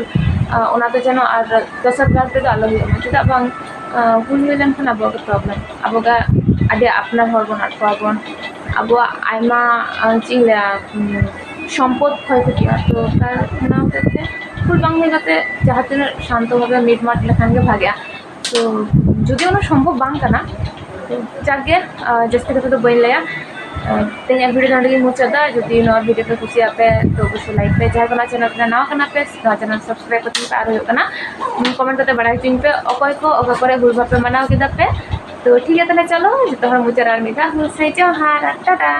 ᱚᱱᱟ ᱫᱚ ᱡᱮᱱᱚ ᱟᱨ ᱫᱚᱥᱟᱨ ᱵᱟᱨ ᱛᱮᱫᱚ ᱟᱞᱚ ᱦᱩᱭᱩᱜ ᱢᱟ᱾ ᱪᱮᱫᱟᱜ ᱵᱟᱝ? ᱦᱩᱞ ᱦᱩᱭ ᱞᱮᱱᱠᱷᱟᱱ ᱟᱵᱚᱣᱟᱜ ᱜᱮ ᱯᱨᱚᱵᱞᱮᱢ, ᱟᱵᱚ ᱜᱮ ᱟᱹᱰᱤ ᱟᱯᱱᱟᱨ ᱦᱚᱲ ᱵᱚᱱ ᱟᱫ ᱠᱚᱣᱟ ᱵᱚᱱ, ᱟᱵᱚᱣᱟᱜ ᱟᱭᱢᱟ, ᱪᱮᱫ ᱤᱧ ᱞᱟᱹᱭᱟ, ᱥᱚᱢᱯᱚᱫ ᱠᱷᱚᱭ ᱠᱷᱚᱛᱤᱜᱼᱟ᱾ ᱛᱚ ᱛᱟᱨ ᱚᱱᱟ ᱦᱚᱛᱮᱡ ᱛᱮ ᱦᱩᱞ ᱵᱟᱝ ᱦᱩᱭ ᱠᱟᱛᱮ ᱡᱟᱦᱟᱸ ᱛᱤᱱᱟᱹᱜ ᱥᱟᱱᱛᱚ ᱵᱷᱟᱵᱮ ᱢᱤᱫ ᱢᱟᱴ ᱞᱮᱠᱷᱟᱱ ᱜᱮ ᱵᱷᱟᱜᱮᱜᱼᱟ᱾ ᱛᱚ ᱡᱩᱫᱤ ᱚᱱᱟ ᱥᱚᱢᱵᱷᱚᱵ ᱵᱟᱝ ᱠᱟᱱᱟ, ᱛᱚ ᱡᱟᱠᱜᱮ, ᱡᱟᱹᱥᱛᱤ ᱠᱟᱛᱷᱟ ᱫᱚ ᱵᱟᱹᱧ ᱞᱟᱹᱭᱟ᱾ ᱛᱮᱦᱮᱧᱟᱜ ᱵᱷᱤᱰᱤᱭᱳ ᱱᱚᱸᱰᱮ ᱜᱤᱧ ᱢᱩᱪᱟᱹᱫ ᱮᱫᱟ᱾ ᱡᱩᱫᱤ ᱱᱚᱣᱟ ᱵᱷᱤᱰᱤᱭᱳ ᱯᱮ ᱠᱩᱥᱤᱭᱟᱜ ᱯᱮ, ᱛᱚ ᱚᱵᱚᱥᱥᱳᱭ ᱞᱟᱭᱤᱠ ᱯᱮ᱾ ᱡᱟᱦᱟᱸᱭ ᱠᱚ ᱱᱚᱣᱟ ᱪᱮᱱᱮᱞ ᱨᱮ ᱱᱟᱣᱟ ᱠᱟᱱᱟ ᱯᱮ, ᱱᱚᱣᱟ ᱪᱮᱱᱮᱞ ᱥᱟᱵᱥᱠᱨᱟᱭᱤᱵ ᱠᱟᱛᱮ ᱯᱮ᱾ ᱟᱨ ᱦᱩᱭᱩᱜ ᱠᱟᱱᱟ, ᱠᱚᱢᱮᱱᱴ ᱠᱟᱛᱮ ᱵᱟᱲᱟᱭ ᱦᱚᱪᱚᱧ ᱯᱮ ᱚᱠᱚᱭ ᱠᱚ ᱚᱠᱟ ᱠᱚᱨᱮ ᱦᱩᱞ ᱢᱟᱦᱟ ᱯᱮ ᱢᱟᱱᱟᱣ ᱠᱮᱫᱟ ᱯᱮ᱾ ᱛᱚ ᱴᱷᱤᱠ ᱜᱮᱭᱟ, ᱛᱟᱦᱞᱮ ᱪᱚᱞᱚ ᱡᱚᱛᱚ ᱦᱚᱲ ᱢᱩᱪᱟᱹᱫ ᱨᱮ ᱟᱨ ᱢᱤᱫ ᱫᱷᱟᱣ ᱦᱩᱞ ᱥᱟᱹᱭ ᱡᱚᱦᱟᱨ ᱟᱨ ᱴᱟᱴᱟ᱾